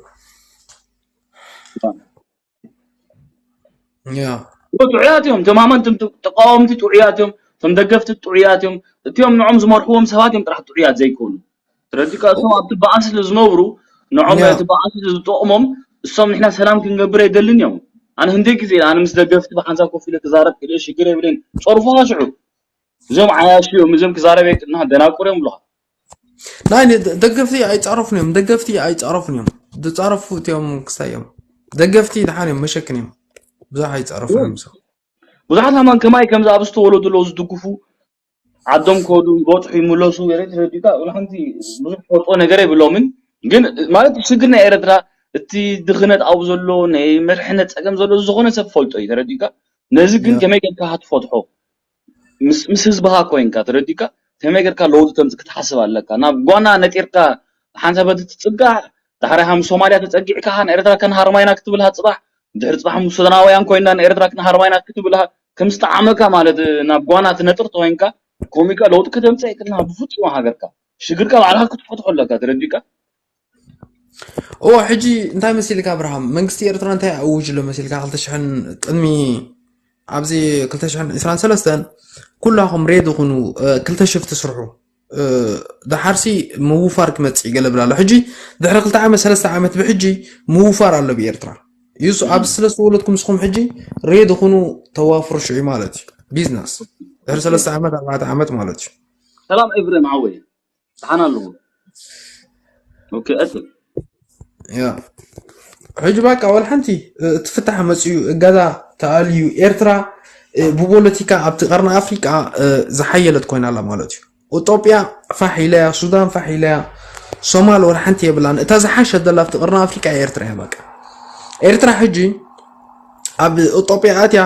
ያ ጥዑያት እዮም። ተማመንቲ፣ ተቃወምቲ ጥዑያት እዮም። እቶም ደገፍቲ ጥዑያት እዮም። እቲኦም ንዖም ዝመርሕዎም ሰባት እዮም ጥራሕ ጥዑያት ዘይኮኑ። ተረዲካ? እቶም ኣብቲ በኣሲ ስለ ዝነብሩ፣ ንዖም ያ እቲ በኣሲ ስለ ዝጠቕሞም፣ እሶም ንሕና ሰላም ክንገብር ኣይደልን እዮም። ኣነ ህንደይ ግዜ ኣነ ምስ ደገፍቲ ብሓንሳብ ኮፍ ኢለ ክዛረብ ክልእ ሽግር የብለይን። ጸርፉኻ ሽዑ። እዞም ዓያሹ እዮም፣ እዞም ክዛረብ የቅና ደናቁር እዮም ብሎኻ። ናይ ደ- ደገፍቲ ኣይጻረፉን እዮም። ደገፍቲ ኣይጻረፉን እዮም። ዝጻረፉ እቲኦም ክስታይ እዮም። ደገፍቲ ደሓን እዮም፣ መሸክን እዮም። ብዙሕ ኣይጻረፉን እዮም። ሰው ብዙሓት ኣማን ከማይ ከምዚ ኣብ ዝተወለዱ ኣለዉ ዝድግፉ፣ ዓዶም ከዱ፣ ይበጽሑ፣ ይምለሱ፣ ገለ ተረዲእካ፣ ወላ ሓንቲ ብዙሕ ትፈልጦ ነገር የብሎምን። ግን ማለት ሽግር ናይ ኤርትራ፣ እቲ ድኽነት ኣብኡ ዘሎ፣ ናይ መርሕነት ጸገም ዘሎ ዝኾነ ሰብ ፈልጦ እዩ፣ ተረዲእካ። ነዚ ግን ያ ከመይ ጌርካ ትፈትሖ? ምስ ምስ ህዝብኻ ኮይንካ፣ ተረዲእካ፣ ከመይ ጌርካ ለውጢ ተምጽእ ክትሓስብ ኣለካ። ናብ ጓና ነጢርካ ሓንሳብ በቲ ትጽጋዕ፣ ዳሕራይ ምስ ሶማልያ ተጸጊዕካ ንኤርትራ ከነሃርማ ኢና ክትብል ሃ ጽባሕ፣ ድሕሪ ጽባሕ ምስ ሱዳናውያን ኮይና ንኤርትራ ከነሃርማ ኢና ክትብል ሃ ከም ዝጠዓመካ ማለት ናብ ጓና ትነጥር ተኮይንካ፣ ኮሚካ ለውጢ ከተምጽእ ኣይክእልን ሃ ብፍጹም ሃገርካ። ሽግርካ ባዕልኻ ክትፈትሖ ኣለካ፣ ተረዲእካ? እዎ፣ ሕጂ እንታይ መሲልካ ኣብርሃም? መንግስቲ ኤርትራ እንታይ ኣውጅ ኣሎ መሲልካ? ክልተ ሽሕን ቅድሚ ኣብዚ ክልተ ሽሕን ዕስራን ሰለስተን ኩላኹም ሬድ ኩኑ፣ እ፣ ክልተ ሽፍት ስርሑ፣ እ፣ ደሓርሲ ምውፋር ክመጽእ ይገለ ብላ ኣሎ። ሕጂ ድሕሪ ክልተ ዓመት፣ ሰለስተ ዓመት ብሕጂ ምውፋር ኣሎ ብኤርትራ። ዩሱ ኣብዚ ስለ ዝተወለድኩም ንስኹም ሕጂ ሬድ ኩኑ፣ ተዋፍሩ ሽዑ ማለት እዩ። ቢዝነስ ድሕሪ ሰለስተ ዓመት፣ ኣርባዕተ ዓመት ማለት እዩ። ሰላም ኤፍሬም ሓወይ፣ ደሓን ኣለኹ። ኦኬ፣ ቀጽል። ያ። ሕጂ በቃ ወላ ሓንቲ፣ እ፣ እቲ ፍታሕ መጽኡ፣ እገዛ ተኣልዩ፣ ኤርትራ፣ እ፣ ብፖለቲካ ኣብቲ ቀርኒ ኣፍሪቃ፣ እ፣ ዝሓየለት ኮይና ኣላ ማለት እዩ። ኢትዮጵያ ፋሕ ኢለያ፣ ሱዳን ፋሕ ኢለያ፣ ሶማል ወላ ሓንቲ የብላን። እታ ዝሓሸት ዘላ ኣብቲ ቀርኒ ኣፍሪቃ ኤርትራ እያ በቃ። ኤርትራ ሕጂ ኣብ ኢትዮጵያ ኣትያ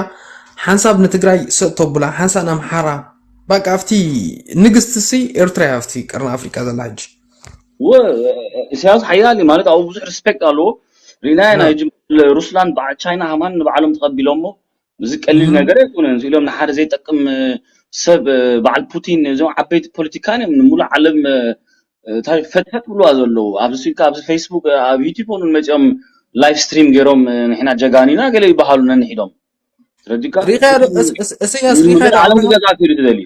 ሓንሳብ ንትግራይ ሰጥ ተብላ፣ ሓንሳብ ንኣምሓራ። በቃ ኣብቲ ንግስቲ ሲ ኤርትራ እያ ኣብቲ ቀርኒ ኣፍሪቃ ዘላ ሕጂ። ወ ኢሳያስ ሓያል እዩ ማለት ኣብኡ ብዙሕ ሪስፔክት ኣለዎ። ሪናያ ያ። ናይ ጅ- ሩስላንድ በዓ- ቻይና ሃማን ንባዕሎም ተቐቢሎሞ፣ እዚ ቀሊል እህ። ነገር ኣይኮነን። እዚ ኢሎም ንሓደ ዘይጠቅም ሰብ በዓል ፑቲን፣ እዞም ዓበይቲ ፖለቲካን እዮም ንሙሉእ ዓለም እንታይ ፈትፈት ብልዋ ዘለዉ። ኣብዚ ስልካ ኣብዚ ፌስቡክ ኣብ ዩቲዩብ እውን መፂኦም ላይቭ ስትሪም ገይሮም ንሕና ጀጋኒና ገለ ይበሃሉ ነንሒዶም። ረዲካ ሪኻዮ ዶ? እስ- እስ- እሰያስ ሪኻዮ ዶ? ዓለም ኣብርሃም? ገዛ ክኢሉ ትደልዩ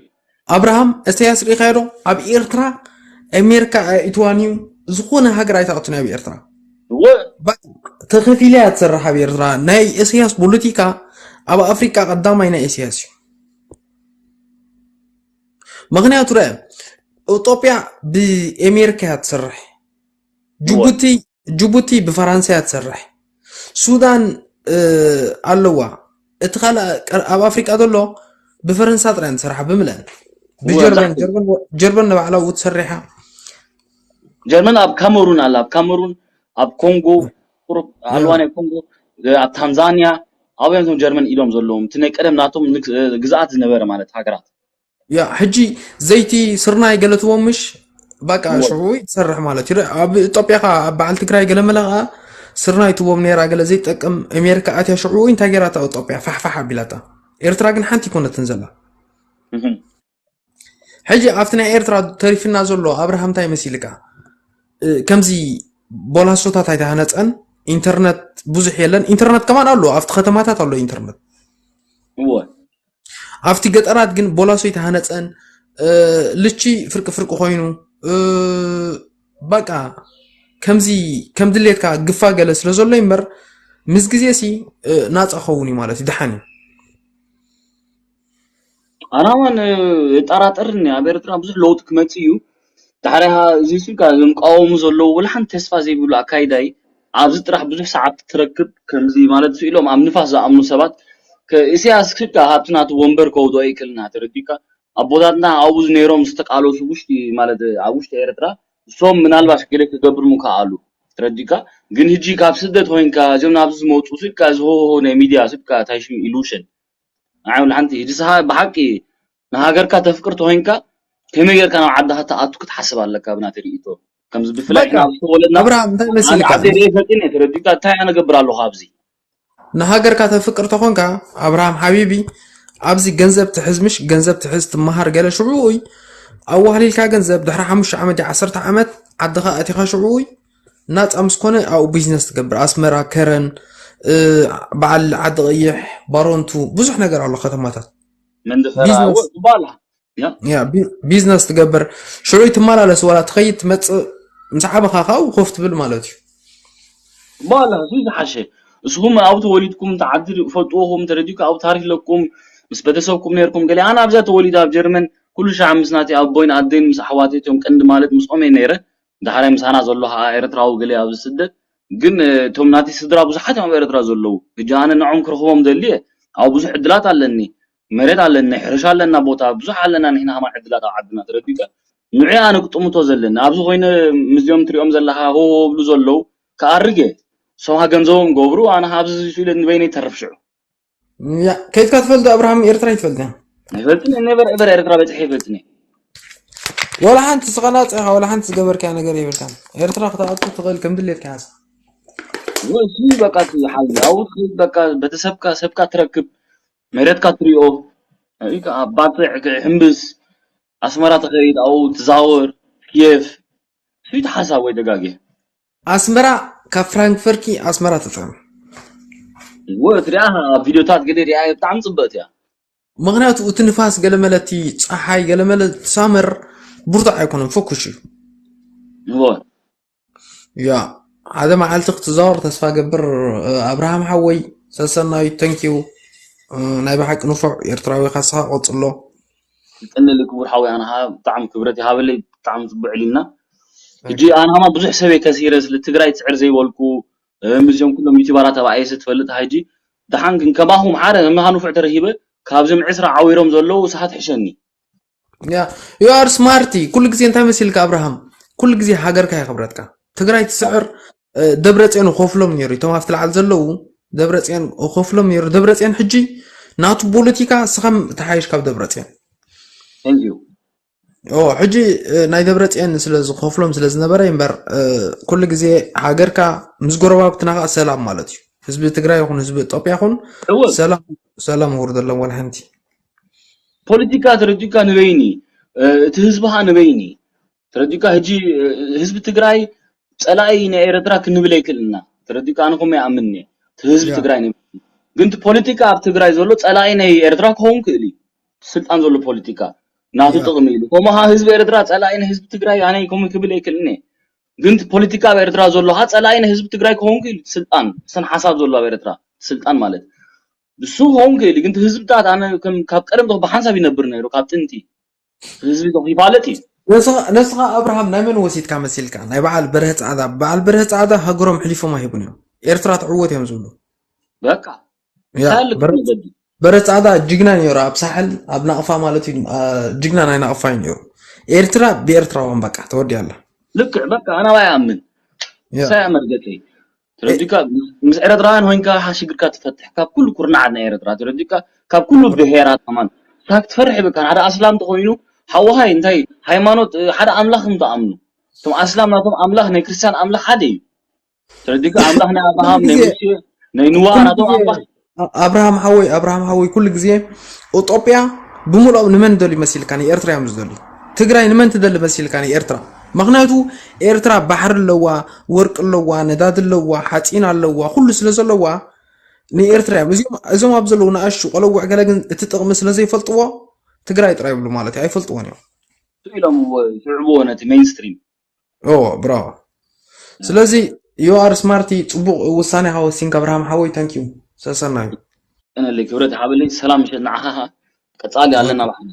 ኣብርሃም፣ እሰያስ ሪኻዮ ዶ? ኣብ ኤርትራ ኣሜሪካ ኣይእትዋን እዩ። ዝኾነ ሃገር ኣይትኣቱን ኣብ ኤርትራ። እወ በቃ ተኸፊላ እያ ትሰርሕ ኣብ ኤርትራ። ናይ እሰያስ ፖለቲካ ኣብ ኣፍሪቃ ቀዳማይ ናይ እሰያስ እዩ። ምኽንያቱ ርአ፣ ኢትዮጵያ ብኣሜሪካ እያ ትሰርሕ። ጅቡቲ ጅቡቲ ብፈራንሳ እያ ትሰርሕ። ሱዳን እ፣ ኣለዋ። እቲ ካልእ ቀር- ኣብ ኣፍሪቃ ዘሎ ብፈረንሳ ጥራይ ትሰርሓ ብምለን ብጀርመን ወብዛሕትኡ ጀርመን ጀርመን ንባዕላ እውን ትሰርሓ። ጀርመን ኣብ ካሜሩን ኣላ፣ ኣብ ካሜሩን፣ ኣብ ኮንጎ፣ ቁሩብ ያ ኣልዋ ናይ ኮንጎ፣ ኣብ ታንዛንያ፣ ኣብኦም እቶም ጀርመን ኢዶም ዘለዎም፣ እቲ ናይ ቀደም ናቶም ንግ- ግዝኣት ዝነበረ ማለት ሃገራት። ያ ሕጂ ዘይቲ ስርናይ ገለ ትቦም ምሽ በቃ እወ። ሽዑ ትሰርሕ ማለት እዩ። ኣብ ኢትዮጵያ ኸ ኣብ በዓል ትግራይ ገለ መለ ኸዓ ስርናይ ትቦም ነይራ ገለ ዘይጠቅም ኣሜሪካ ኣትያ ሽዑ እንታይ ገይራታ ኢትዮጵያ ፋሕፋሕ ኣቢላታ። ኤርትራ ግን ሓንቲ ይኮነትን ዘላ። እህም። ሕጂ ኣብቲ ናይ ኤርትራ ተሪፍና ዘሎ ኣብርሃም እንታይ መሲልካ? እ፣ ከምዚ ቦላሶታት ኣይተሃነፀን፣ ኢንተርነት ብዙሕ የለን። ኢንተርነት ከማን ኣሎ፣ ኣብቲ ከተማታት ኣሎ ኢንተርነት። እወ ኣብቲ ገጠራት ግን ቦላሶ ኣይተሃነፀን። እ፣ ልቺ ፍርቂ ፍርቂ ኮይኑ እ፣ በቃ ከምዚ ከም ድሌትካ ግፋ ገለ ስለ ዘሎ እምበር ምስ ግዜ ሲ እ፣ ናፃ ኸውን እዩ ማለት እዩ። ደሓን እዩ። ኣናዋን የጠራጥርኒ ኣብ ኤርትራ ብዙሕ ለውጢ ክመፅእ እዩ። ዳሕሪያ እዚ ስልካ ዝቃወሙ ዘለዉ ወላ ሓንቲ ተስፋ ዘይብሉ ኣካይዳ እዩ። ኣብዚ ጥራሕ ብዙሕ ሰዓት ትረክብ ከምዚ ማለት ኢሎም ኣብ ንፋስ ዝኣምኑ ሰባት ከ- ኢሳያስ ስልካ ሃብቲ ናቱ ወንበር ከውድኦ ይክእልና ተረዲካ ኣቦታትና ኣብኡ ነይሮም ዝተቃለሱ ውሽጢ ማለት ኣብ ውሽጢ ኤርትራ እሶም ምናልባሽ ገለ ክገብሩ ምከኣሉ ተረዲካ ግን ህጂ ካብ ስደት ኮይንካ እዞም ናብዚ ዝመፁ ስልካ ዝሆሆ ናይ ሚድያ ስልካ ታይሽም ኢሉሽን ንዓይ ሓንቲ ህጂ ሰሃ ብሓቂ ንሃገርካ ተፍቅር ተኮይንካ ከመይ ጌርካ ናብ ዓድኻ ትኣቱ ክትሓስብ ኣለካ ብናተይ ርእይቶ ከምዚ ብፍላይ በቃ ናብ ዝተወለድና ኣብርሃም እንታይ ኣነ መሲልካ ዓደይ ርእየ ፈጢነ ተረዲካ እንታይ ኣነ ገብር ኣለኹ ኣብዚ ንሃገርካ ተፍቅር ተኾንካ ኣብርሃም ሓቢቢ ኣብዚ ገንዘብ ትሕዝ ምሽ ገንዘብ ትሕዝ ትመሃር ገለ ሽዑ እይ ኣዋህሊልካ ገንዘብ ድሕሪ ሓሙሽተ ዓመት ዲ ዓሰርተ ዓመት ዓድኻ ኣቲኻ ሽዑ እይ ናፃ ምስ ኮነ ኣብኡ ቢዝነስ ትገብር ኣስመራ ከረን እ፣ በዓል ዓዲ ቀይሕ ባሮንቱ ብዙሕ ነገር ኣሎ ከተማታት መንደፈራ ቢዝነስ እወ ጽቡቅ ኣላ ያ ያ ቢ- ቢዝነስ ትገብር ሽዑ ትመላለስ ዋላ ትኸይድ ትመፅእ ምስ ዓበኻ ካብኡ ኮፍ ትብል ማለት እዩ ጽቡቅ ኣላ እዚ ዝሓሸ እስኹም ኣብኡ ተወሊድኩም ተዓዲ ፈልጥዎኹም ተረዲእኩ ኣብ ታሪክ ለኩም ምስ ቤተሰብኩም ነርኩም ገለ ኣነ ኣብዛ ተወሊደ ኣብ ጀርመን ኩሉ ሻዕ ምስ ናተይ ኣቦይን ኣደይን ምስ ኣሕዋተይ እቶም ቀንዲ ማለት ምስኦም እየ ነይረ ዳሕራይ ምሳና ዘሎ ከዓ ኤርትራዊ ገለ ኣብዚ ስደት ግን እቶም ናተይ ስድራ ብዙሓት እዮም ኣብ ኤርትራ ዘለዉ ሕጂ ኣነ ንዖም ክረኽቦም ደልየ ኣብ ብዙሕ ዕድላት ኣለኒ መሬት ኣለኒ ሕርሻ ኣለና ቦታ ብዙሕ ኣለና ንሕና ከማን ዕድላት ኣብ ዓድና ተረዲእካ ንዑ ኣነ ክጥምቶ ዘለኒ ኣብዚ ኮይነ ምስዚኦም ትሪኦም ዘለካ ሆ ብሉ ዘለዉ ክኣርግ እየ እሶም ገንዘቦም ገብሩ ኣነ ኣብዚ ኢለ ንበይነይ ተርፍ ሽዑ ያ ከይድካ ትፈልጥ ኣብርሃም ኤርትራ ይትፈልጥ ኣይፈልጥን never ever ኤርትራ በፂሐ ይፈልጥን እየ ወላ ሓንቲ ዝቐናፀ ኢኻ ወላ ሓንቲ ዝገበርካያ ነገር የብልካን ኤርትራ ክትኣቱ ትኽእል ከም ድሌትካ ያዝ ወሲ በቃ ትሓል ኣብኡ ትኸይድ በቃ ቤተሰብካ ሰብካ ትረክብ መሬትካ ትሪኦ ባፅዕ ሕምብስ ኣስመራ ትኸይድ ኣብኡ ትዛወር ኬፍ ስዊት ሓሳብ ወይ ደጋጊ ኣስመራ ካብ ፍራንክፈርኪ ኣስመራ ትጥዕም ወ ትሪኣ ኣብ ቪድዮታት ገለ ሪኣ ብጣዕሚ ፅብቅቲ እያ ምክንያቱ እቲ ንፋስ ገለመለ እቲ ፀሓይ ገለመለ ሳመር ብርቱዕ ኣይኮነን ፈኩሽ እዩ ወ ያ ሓደ መዓልቲ ክትዛወር ተስፋ ገብር ኣብርሃም ሓወይ ሰሰናዩ ተንኪዩ ናይ ብሓቂ ንፉዕ ኤርትራዊ ካስኻ ቀፅሎ ይቀንል ክቡር ሓወይ ኣነ ከዓ ብጣዕሚ ክብረት ይሃበለይ ብጣዕሚ ፅቡቅ ዕሊልና ሕጂ ኣነ ከማ ብዙሕ ሰብ ከሲረ ስለ ትግራይ ትፅዕር ዘይበልኩ ምስዚኦም ኩሎም ዩቲባራት ኣብ ኣይስ ትፈልጥ ሕጂ ደሓን ግን ከማኹም ሓደ ምሃ ንፉዕ ተረኪበ ካብዞም ዕስራ ዓዊሮም ዘለዉ ሰሓት ሕሸኒ ያ you are smart ኩሉ ግዜ እንታይ መሲልካ ኣብርሃም ኩሉ ግዜ ሃገርካ የኽብረትካ ትግራይ ትስዕር ደብረፅዮን ከፍሎም ነይሩ እቶም ኣብቲ ላዓል ዘለዉ ደብረፅዮን ከፍሎም ነይሩ ደብረፅዮን ሕጂ ናቱ ፖለቲካ ስኸም ተሓይሽ ካብ ደብረፅዮን thank you ኦ ሕጂ ናይ ደብረፅዮን ስለ ዝኸፍሎም ስለ ዝነበረ እምበር ኩሉ ግዜ ሃገርካ ምስ ጎረባብትና ከዓ ሰላም ማለት እዩ ህዝቢ ትግራይ ይኹን ህዝቢ ኢትዮጵያ ይኹን እወ ሰላም ሰላም ውርደሎም ወላ ሓንቲ ፖለቲካ ተረዲእካ ንበይኒ እቲ ህዝቢ ከዓ ንበይኒ ተረዲእካ ሕጂ ህዝቢ ትግራይ ፀላኢ ናይ ኤረትራ ክንብል ኣይክእልና ተረዲእካ ኣነ ከምኡ ይኣምን እየ እቲ ህዝቢ ያ ትግራይ ንበይኒ ግን እቲ ፖለቲካ ኣብ ትግራይ ዘሎ ጸላኢ ናይ ኤርትራ ክኸውን ክእል እዩ። ስልጣን ዘሎ ፖለቲካ ናቱ ጥቕሚ ኢሉ ከምኡ ኸዓ ህዝቢ ኤርትራ ጸላኢ ናይ ህዝቢ ትግራይ ኣነ ከምኡ ክብል ኣይክእልን እየ። ግን እቲ ፖለቲካ ኣብ ኤርትራ ዘሎ ኸዓ ጸላኢ ናይ ህዝቢ ትግራይ ክኸውን ክእል እዩ። ስልጣን ሰን ሓሳብ ዘሎ ኣብ ኤርትራ ስልጣን ማለት ንሱ ክኸውን ክእል እዩ። ግን እቲ ህዝብታት ኣነ ከም ካብ ቀደም ተኾ ብሓንሳብ ይነብር ነይሩ ካብ ጥንቲ ህዝቢ ተኾ ይፋለጥ እዩ። ነስኻ ኣብርሃም ናይ መን ወሲድካ መሲልካ ናይ በዓል በርሀ ፃዕዳ በዓል በርሀ ፃዕዳ ሃገሮም ሕሊፎም ኣይህቡን እዮም። ኤርትራ ትዕወት እዮም ዝብሉ በቃ በርሀ ፃዕዳ ጅግና ነይሩ ኣብ ሳሕል ኣብ ናቕፋ ማለት እዩ። ጅግና ናይ ናቕፋ እዩ ነይሩ። ኤርትራ ብኤርትራውያን በቃ ተወዲያ ኣላ። ልክዕ በቃ ኣና ባይ ኣምን ሳያ መርገፀይ ተረዲካ ምስ ኤረትራውያን ኮይንካ ሽግርካ ትፈትሕ ካብ ኩሉ ኩርናዓት ናይ ኤረትራ ተረዲካ ካብ ኩሉ ብሄራት ከማን ሳክ ትፈርሕ ይብልካ ሓደ ኣስላም ተኮይኑ ሓወሃይ እንታይ ሃይማኖት ሓደ ኣምላኽ ምተኣምኑ እቶም ኣስላም ናቶም ኣምላኽ ናይ ክርስትያን ኣምላኽ ሓደ እዩ ተረዲካ ኣምላኽ ናይ ኣብርሃም ናይ ሙሴ ናይ ንዋ ናቶም ኣምላኽ ኣብርሃም ሓወይ ኣብርሃም ሓወይ ኩሉ ግዜ ኢትዮጵያ ብምልኦም ንመን ደልዩ መሲልካ ንኤርትራ እዮም ዝደልዩ። ትግራይ ንመን ትደሊ መሲልካ ንኤርትራ? ምክንያቱ ኤርትራ ባሕሪ ኣለዋ፣ ወርቂ ኣለዋ፣ ነዳዲ ኣለዋ፣ ሓፂን ኣለዋ፣ ኩሉ ስለ ዘለዋ ንኤርትራ እዮም እዚኦም እዞም ኣብ ዘለዉ ንኣሽቱ ቆለውዕ ገለ ግን እቲ ጥቕሚ ስለ ዘይፈልጥዎ ትግራይ ጥራይ ይብሉ ማለት እዩ ኣይፈልጥዎን እዮም። ኢሎም ስዕብዎ ነቲ mainstream ኦ ብራዋ ስለዚ you are smart ፅቡቅ ውሳኔ ኢካ ወሲንካ ኣብርሃም ሓወይ thank you ሰሰናዩ ቀነለይ ክብረት ሓበለይ ሰላም ምሸት ንዓኻ ቀጻሊ ኣለና ብሓና